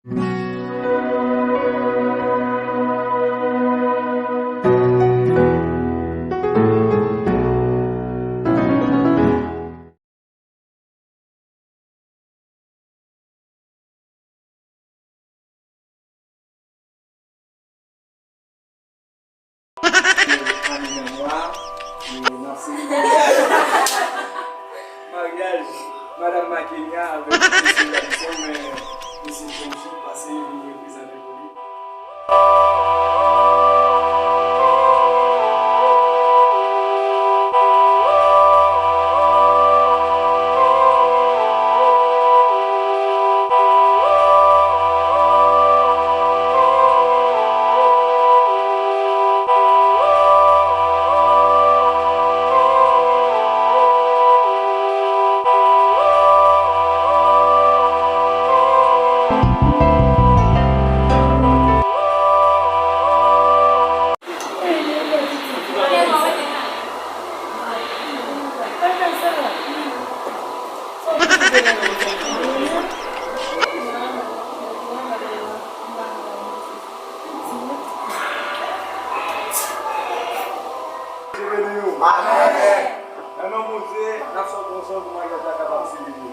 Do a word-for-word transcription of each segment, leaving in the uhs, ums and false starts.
Ane nan mwa, e n ap selebre maryaj Madanm Makenya avèk Mesye Radisson, men Mesye Kenji pase vin reprezante pou li. Amèn. Nan non Bondye, n ap chante ansanm pou maryaj la kapab selebre.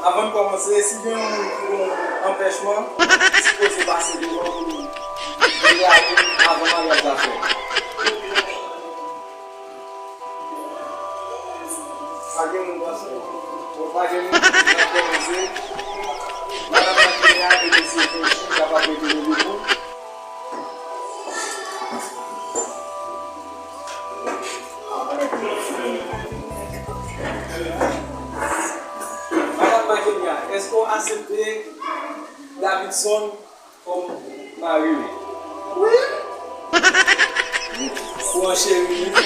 Avan n kòmanse, si gen yon moun ki gen yon anpèchman, li sipoze pase devan pou l deklare avan maryaj la fèt. Pa gen moun, pastè. Bon, pa gen moun, n ap kòmanse. Madanm Makenya e mesye Kenji kapab rete leve pou. Madanm Makenya, èske w aksepte Davidson kòm mari w? Wi. Ou ancheri li? Wi.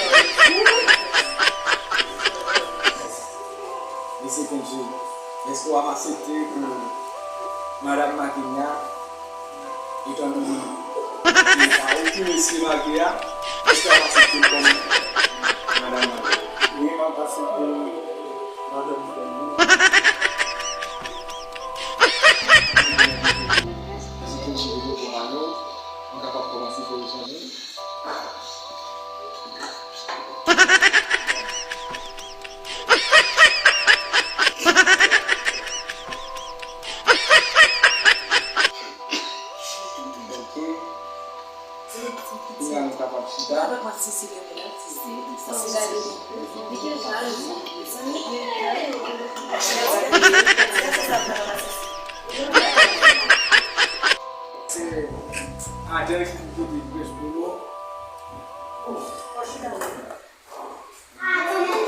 Mesye Kenji, èske w ap aksepte pou Madanm Makenya, etan done se pa ou ki mesye marye a, èske w ap aksepte l kòm madanm mari w? Wi, m ap aksepte madanm frè m nan. Mesye Kenji, depi w pran anyo, nou kapab kòmanse fè echanj. Ok. Kounye a nou kapab chita. Se Adèl ki pou pote prens pou nou.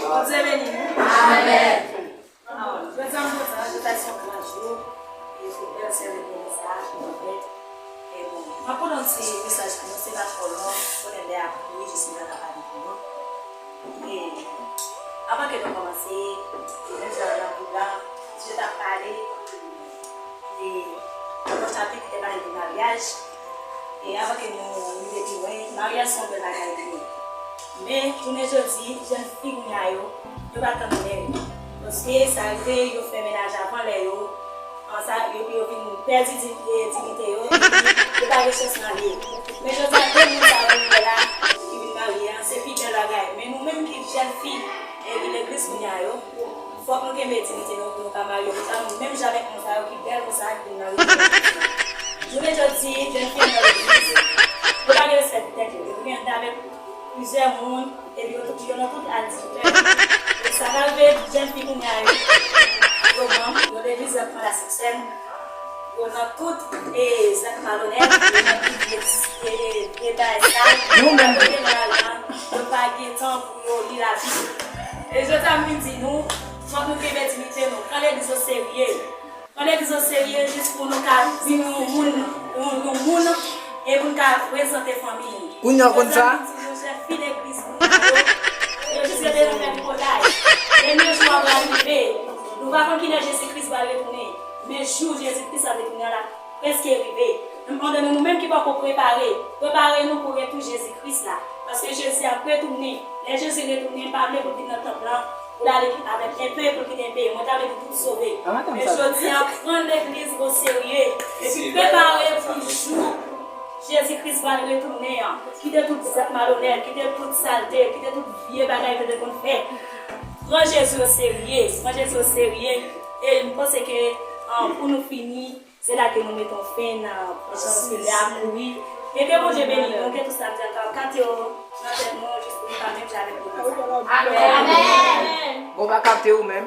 Bondye beni nou. Amèn. Jodi a m kontan, jodi a se yon gran jou. E pou bèl seremoni sa a, pou nou fè. E bon, m ap pote yon ti mesaj pou nou, se pa twò long, konnen lè a kouri, jis m ta ka pale pou nou. E avan ke nou kòmanse, e menm jan nan kou la, misye t ap pale, e nan chapit ki te pale de maryaj, e avan ke nou rive pi lwen, maryaj se yon bèl bagay li ye. Men, jounen jodi, jèn fi kounye a yo, yo pa tann lè yo. Paske sa rive, yo fè mennaj avan lè yo, an sa, epi yo vin pèdi di-, e, diyite yo, epi yo pa gen chans marye. Men jodi a, de moun sa yo nou wè la, ki vin marye a, se pi bèl bagay. Men nou menm ki jèn fi, e ki legliz kounye a yo, fòk nou kenbe diyite nou pou nou ka marye konsa, nou menm jan avèk moun sa yo ki bèl konsa, ki vin marye. Jounen jodi, jèn fi anndan legliz, yo pa gen respè pou tèt yo. Yo vin anndan avèk plizyè moun, epi yo tout, yo nan tout adiltè. E sa ka rive jèn fi kounye a yo, yo manm, yo legliz, yo pran lasentsèn, yo nan tout, e, zak malonèt, yo nan tout vye, e, vye bagay sal. Nou menm. Yo pa gen tan pou yo li Labib. E jodi a m vin di nou, fòk nou kenbe diyite nou. Pran legliz oserye. Pran legliz oserye jis pou nou ka vin yon moun, yon, yon moun, e pou n ka prezante fanmi nou. Kounye a w konn sa? Jodi a, m di nou, jèn fi legliz nou yo, yo jis rete nan fè tripotay. Dènye jou a pral rive. Nou pa konn kilè Jezi Kris pral retounen. Men jou Jezi Kris ap retounen an la prèske rive. Pandan nou, nou menm ki poko prepare, prepare nou pou retou Jezi Kris la. Paske Jezi ap retounen. Lè Jezi retounen, pa vle pou l vin nan tanp lan, pou l ale avèk enpe, pou l kite enpe. Mwen ta vle pou tout sove. Men jodi a, pran legliz o serye. Epi prepare pou jou Jezi Kris pral retounen an. Kite tout zak malonèt, kite tout salte, kite tout vye bagay ke te konn fè. Pran Jezi o serye. Pran Jezi o serye. E m panse ke, ah, pou nou fini, se la ke nou mete yon fen nan pwogram paske lè a kouri. E ke Bondye beni nou, ke tout sa k ap kate yo nan tèt nou, jis pou nou pa menm jan avèk yo konsa. Amèn. Bon, pa kapte ou menm.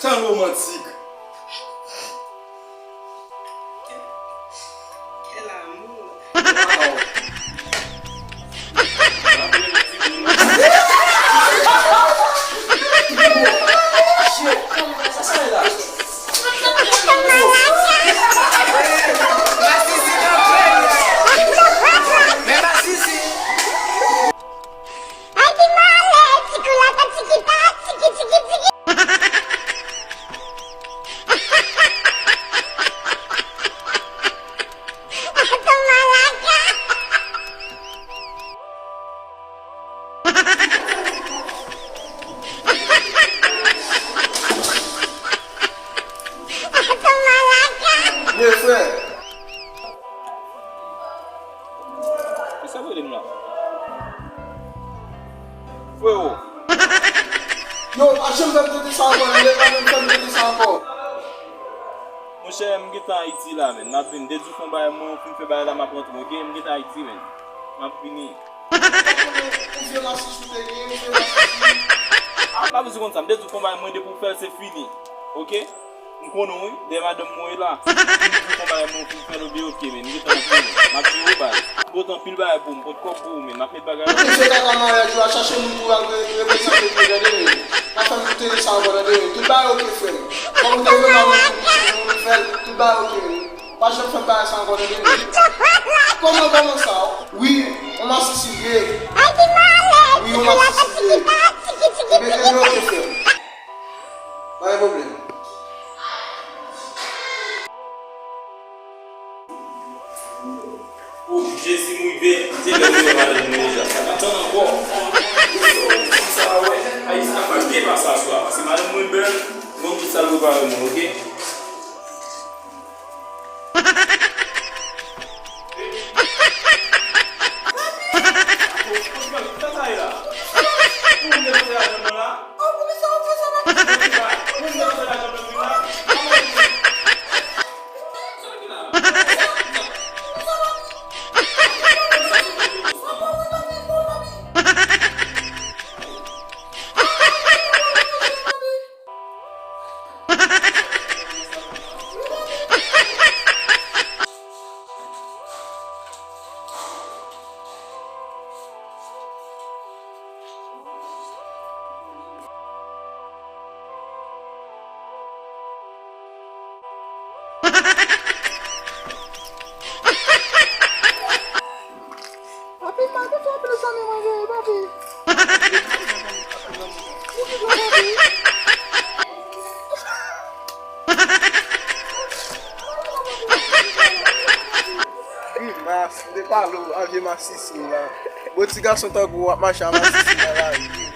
Tan romantik. Quel amour. Ye, frè. Kisa w rele m la? Frewo. Yo, pa janm fè m tande sa ankò, non, pa janm fè m tande sa ankò. Monchè, m gentan Ayiti la, menn. M ap vin. Dèdi w fè yon bagay, mwen, ou fin fè bagay la, m ap rantre, oke? M gentan Ayiti, menn. M ap vini. Ou vye masis ou te ye, ou vye masis ou. Ah, pa bezwen konn sa. M te di w konbay mwen depi w fè l se fini. Oke? M konnen w wi, dèyè madanm mwen w ye la. M di w konbay mwen w fin fè l oubyen oke, men m gentan w konnen. M ap jere w baz. M pote anpil bagay pou w, m pote kòb pou ou, men m ap met bagay la. Ou vye kaka maryaj ou a chache moun pou al re-, reprezante pou w tande, men. Pa fè m tande sa ankò tande, men. Tout bagay oke, frè m. Kòm ou te vle maryaj pou moun, pou moun fè l, tout bagay oke, men. Pa janm fè m bagay sa ankò tande, men. Kòman, kòman sa? Wi, on masisi vye. Wi, on masisi vye. Ebyen, ebyen, oke, frè m. Pa gen pwoblèm. O Jezi, m rive. Se lè m rive madanm mwen deja. Sa pa tann ankò. Ou sa wè, Ayisyen ap mal gen pase aswè a. Paske madanm mwen bèl, m konn tout sa l prepare mwen, oke? Papi, m pa gen twòp lè zanmi mwen veye, papi. Ou ki bon, papi? Wi, mas, m te pale w, a vye masisi la. Bon, ti gason tankou w ap mache a masisi nan lari.